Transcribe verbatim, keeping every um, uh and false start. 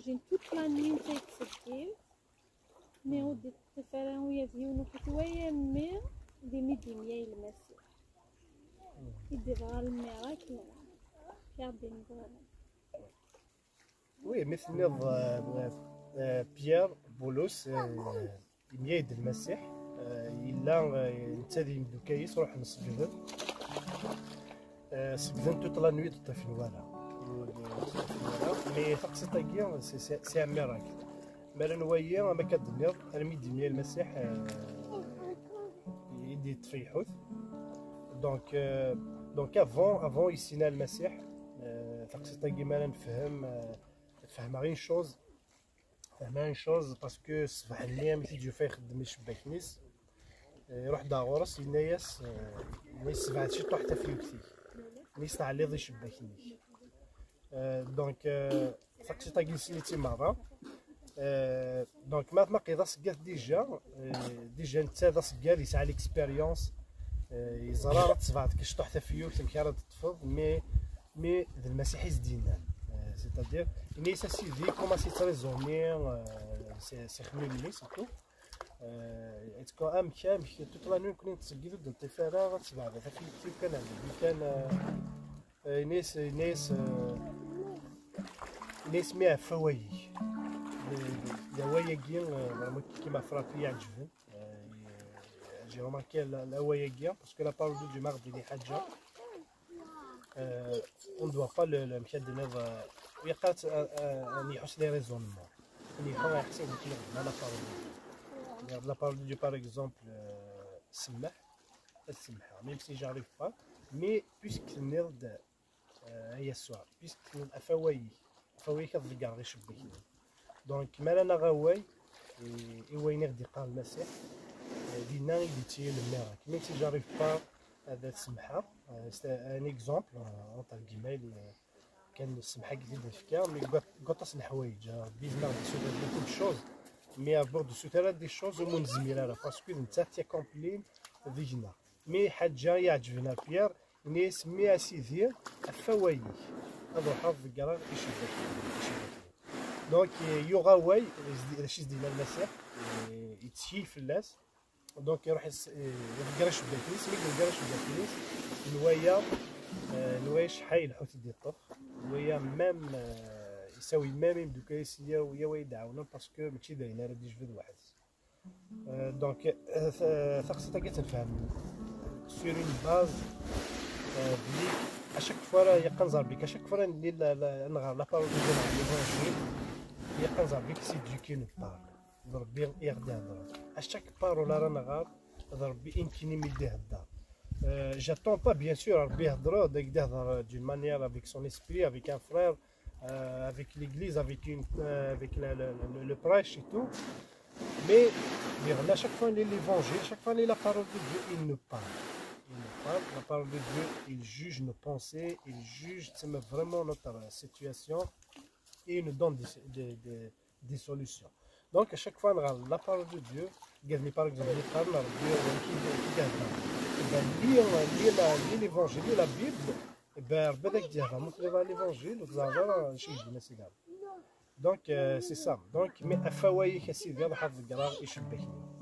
J'ai toute la nuit, c'est excepté. Mais au départ, ur d-yeṭṭif ara ula d yiwen uḥitu, ay a mmi, d imi d-yemyay Lmasiḥ. I d-iḍra lmirakel, i aɣ-d-inḍra. Oui, mi tenniḍ euh, euh, Pierre Boulos, euh, yemyay-d Lmasiḥ, euh, yella euh, netta d yimdukal-is ruḥen ṣeggden. Euh, ṣeggden toute la nuit ur ṭṭifen wara. Mais taqsiṭ-agi, c'est- c'est c'est un miracle. Mi ara nwali, am akka d-tenniḍ, armi d-yemyay Lmasiḥ, euh, i d-yeṭṭef lḥut. Donc, euh, donc avant, avant yessin Lmasiḥ, euh, taqsiṭ-agi mi ara nefhem, euh, fehmeɣ une chose, fehmeɣ une chose, parce que ṣṣbeḥ-nni mi t-id-yufa ixeddem icebbak-nni-s, euh, iruḥ-d ɣer ɣur-s, yenna-yas, euh, yenna-yas, "Sebɛed ciṭuḥ tafyukt-ik, yenna-yas, teɛliḍ icebbak-nnek." Euh, donc, euh, taqsiṭ-agi nessen-itt merra. Euh, donc, ma ma qid aṣeggad déjà, euh, déjà netta d aṣeggad, yesɛa l'expérience, euh, yeẓra ad tebɛed kecṭuḥ tafyukt, amek ara d-teṭṭfeḍ, mais, mais d Lmasiḥ i s-d-yennan. Euh, c'est-à-dire, yenna-yas, "A Sidi, comment c'est raisonné, euh, c'est c'est xmilmi, c'est tout." Euh, est-ce que amek, amek, toute la nuit, nekkni nettṣeggid ur d-neṭṭif ara, ad tebɛed tafyukt-iw kan, kan, euh, euh, yenna-yas, yenna-yas, euh, yenna-yas, "Mi ɣef awal-ik." D- d- d awal-agi, euh, vraiment, qui m'a frappé, yeɛǧeben. Euh, j'ai remarqué la- l'awal-agi, parce que la parole de Dieu ma ɣ-d-tini ḥaǧa, euh, on ne doit pas le, le, amek ad d-tiniḍ, euh, yeqqar-tt, euh, euh, ad nḥuss les raisonnements. Ad nḥuss, ad nḥuss deg la parole de Dieu. La parole de Dieu, par exemple, euh, semmeḥ, ad semḥeɣ, même si j'arrive pas, mais puisque tenniḍ-d, euh, a Yasuɛ, puisque tenniḍ ɣef awal-ik, ɣef awal-ik ad ḍeggreɣ icebbak-nni. Donc, mi ara naɣ awal i, i wayen i ɣ-d-iqqar Lmasiḥ, euh, dinna i d-yettili le miracle. Même si j'arrive pas ad t-semḥeɣ, euh, c'est un exemple, euh, entre guillemets, euh, kan ssemḥ-agi i d-nefka, mais deg waṭas n leḥwayeǧ, euh, Rebbi yezmer ad d-isuter beaucoup de choses, mais Rebbi ur d-isuter ara des choses umi ur nezmir ara, parce que d nettat i accompli deg-neɣ. Mi ḥaǧa i iɛeǧben ɣer Pierre, yenna-yas, "Mi a Sidi, ɣef awal-ik, ad ruḥeɣ ad ḍeggreɣ icebbak-nni." Donc, euh, yuɣ awal, d acu i s-d-yenna Lmasiḥ, euh, yettkel fell-as. Donc, iruḥ is- eh, iḍegger icebbak-nnes, mi iḍegger icebbak-nnes, nwaya, eh, nwaya acḥal lḥut i d-yeṭṭef, nwaya même, eh, yessawi même imeddukal-is, yaw, yaw ad iyi-d-ɛawnen, parce que mačči d ayen ara d-yejbed weḥd-s. Eh, donc, eh, ta- taqsiṭ-agi ad tt-nefhem sur une base, eh, belli à chaque fois ara yeqqen Rebbi, à chaque fois ara nelli la- la- nɣer la parole de Dieu, nɣer l'évangile, yeqqen Rebbi que c'est Dieu qui nous parle. D Rebbi i ɣ-d-iheddren. À chaque parole ara nɣer, d Rebbi i nekkini mi d-ihedder. Euh, j'attends pas, bien sûr, Rebbi ihedder-d, ad k-d-ihedder, euh, d'une manière avec son esprit, avec un frère, euh, avec l'église, avec, une, euh, avec la- la- la- le, le prêche et tout. Mais, mais à chaque fois, l'évangile, chaque fois, la parole de Dieu, il nous parle. Il nous parle. La parole de Dieu, il juge nos pensées, il juge vraiment notre situation et il nous donne des, des- des- des solutions. Donc, à chaque fois, on a la parole de Dieu, قال لي par exemple, يقال لنا ربي كي كي كي كي لي لي ليفونجيل لي لا بيبل، ربي هذاك ديالها مطلوب ليفونجيل وتزعزر شي يدينا سيدي. Donc, euh, c'est ça. Donc, mais افاوي كسيدي راح تقرا يشبهني.